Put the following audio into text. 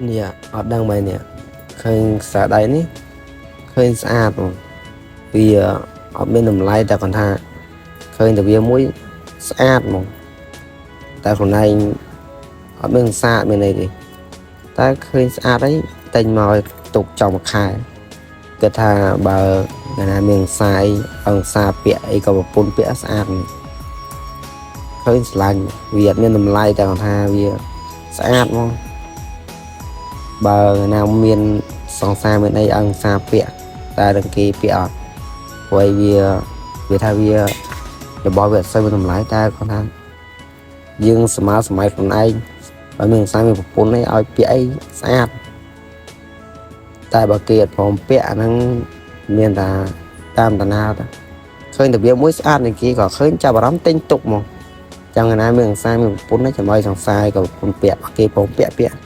នេះអត់ដឹងមែននេះឃើញខ្សែដៃនេះឃើញស្អាតហ្មងវាអត់មានតម្លៃតែគាត់ថាឃើញតែវាមួយស្អាតហ្មងតែខ្លួនឯងអត់មានស្អាតមានអីទេតែឃើញស្អាតអីទិញមកឲ្យទុកចង់មួយខែគិតថាបើកាលណាមានខ្សែអង្គសាពាក់អីក៏ប្រពន្ធពាក់ស្អាតហ្នឹងឃើញស្រឡាញ់វាអត់មានតម្លៃតែគាត់ថាវាស្អាតហ្មង បើណាមានសង្សារមានអីអង្គសាពាក់តែនឹងគេពាក់អត់ព្រោះអីវាវាថាវារបស់វាអត់សូវមានតម្លៃតែគាត់ថាយើងសម័យសម័យខ្លួនឯងបើមានសង្សារមានប្រពន្ធអីឲ្យពាក់អីស្អាតតែបើគេអត់ព្រមពាក់អាហ្នឹងមានតែតាមតាណាទៅឃើញតែវាមួយស្អាតនឹងគេក៏ឃើញចាប់អារម្មណ៍ទិញទុកមកចឹងណាមានសង្សារមានប្រពន្ធចាំឲ្យសង្សារក៏ប្រពន្ធពាក់គេព្រមពាក់ពាក់